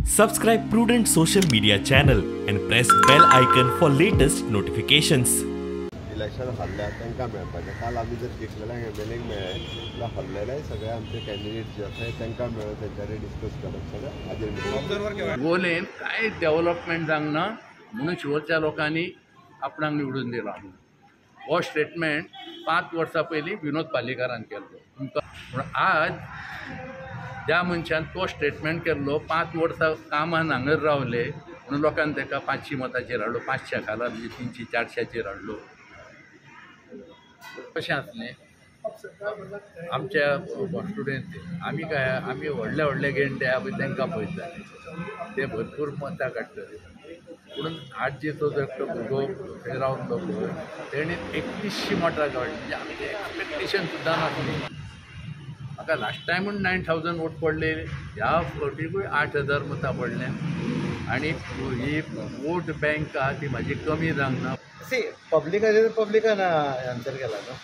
Subscribe Prudent Social Media channel and press bell icon for latest notifications. Election हरल्या तांकां मेळपाचें. काल आमी जर जिखलेल्यांक एम एल एक मेळ्ळें जाल्यार हरलेले सगळे आमचे कॅन्डिडेट जे आसा तांकां मेळून तेंच्यानी डिस्कस करप सगळें हाजेर. गोलेन कांय डेव्हलपमेंट जावंक ना म्हणून शिवोरच्या लोकांनी आपणाक निवडून दिला. हो स्टेटमेंट 5 वर्सां पयलीं विनोद पालेकारान केल्लो. पूण आज ज्या मनशान तो स्टेटमेंट केल्लो 5 वर्सां कामान हांगर रावले म्हणून लोकांनी ताका 500 मतांचेर हाडलो, 500 खाला म्हणजे 300-400 हाडलो. कशें आसलें आमच्या स्टुडंट आमी काय आमी व्हडले व्हडले गेंडे आहा पळय तांकां पळयताले, ते भरपूर मतां काडटले. पूण आजचो जो एकटो भुरगो थंय रावतलो पळय तेणी 3100 मतां काडली, म्हणजे आमचें एक्सपेक्टेशन सुद्दां नासलें. म्हाका लास्ट टायमूय 9000 वोट पडले, ह्या फावटीकूय 8000 मतां पडल्या आनी ही वोट बँक आहा ती म्हाजी कमी जावंक ना. सी पब्लिकाचेर पब्लिकान आन्सर केला न्हू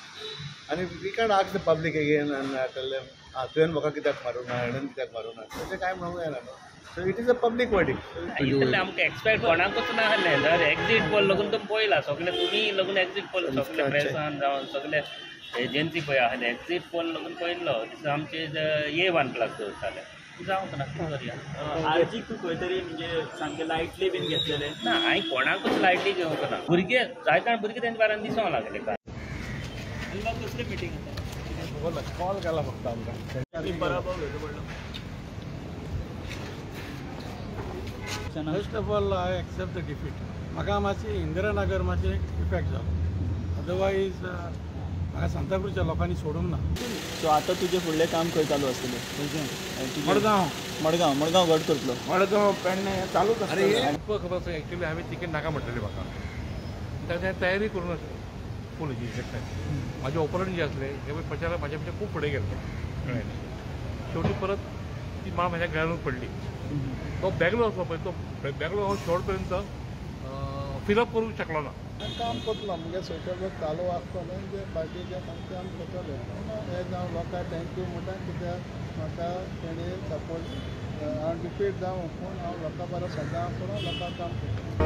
आनी we can't ask the public again and tell them तुवें म्हाका कित्याक मारूं ना, हेणेन कित्याक मारूं ना, तशें कांय म्हणूंक जायना न्हू. So it is a public verdict. इतलें आमकां एक्सपेक्ट कोणाकूच नासलें. जर एक्जीट पोल लगून तुमी पळयला सगळे, तुमी लगून एक्जीट पोल सगळे प्रेसान जावन सगळे एजन्सी पळय आसले, एक्जीट पोल लगून पळयल्लो दिसा आमचे ए1 प्लस दवरताले. जावंक ना, कितें करया. आर्जीक तूं खंय तरी म्हणजे सामकें लायटली बीन घेतलेलें ना? हांवें कोणाकूच लायटली घेवंक ना. भुरगे जायते जाण भुरगे तेंच्या बारान दिसूंक लागले. काय कसली मिटींग आतां कॉल केला फक्त आमकां. पराभव घेवचो पडलो. First of all I accept the defeat. म्हाका मातशी इंदिरानगर मातशें इफेक्ट जालो, अदरवायज म्हाका सांताक्रूजच्या लोकांनी सोडूंक ना. सो आतां तुजें फुडलें काम खंय चालू आसतलें? मडगांव. मडगांव मडगांव गट करतलो. मडगांव पेडणें चालूच आसतलें. अरे खबर आसा एक्चुअली हांवें तिकेट नाका म्हणटलें म्हाका, ताणें तयारी करून आसली फूल हेजी इलेक्शन. म्हाजे ओपोनंट जे आसले ते प्रचाराक म्हाज्या पेक्षा खूब फुडें गेल्ले, कळ्ळें न्ही. शेवटी परत ती माळ म्हाज्या गळ्यानूच पडली. तो बॅगलो आसलो पळय, तो बॅगलो हांव शेवट पर्यंत फिलअप करूंक शकलो ना. काम करतलो मुगे सोशल वर्क चालू आसतलें, जे बाकीचें काम तें आमी करतले. हें हांव लोकांक thank you म्हणटा, कित्याक म्हाका तेणी सपोर्ट. हांव डिफीट जावं पूण हांव लोकां बरो सदां पूण लोकांक काम करता.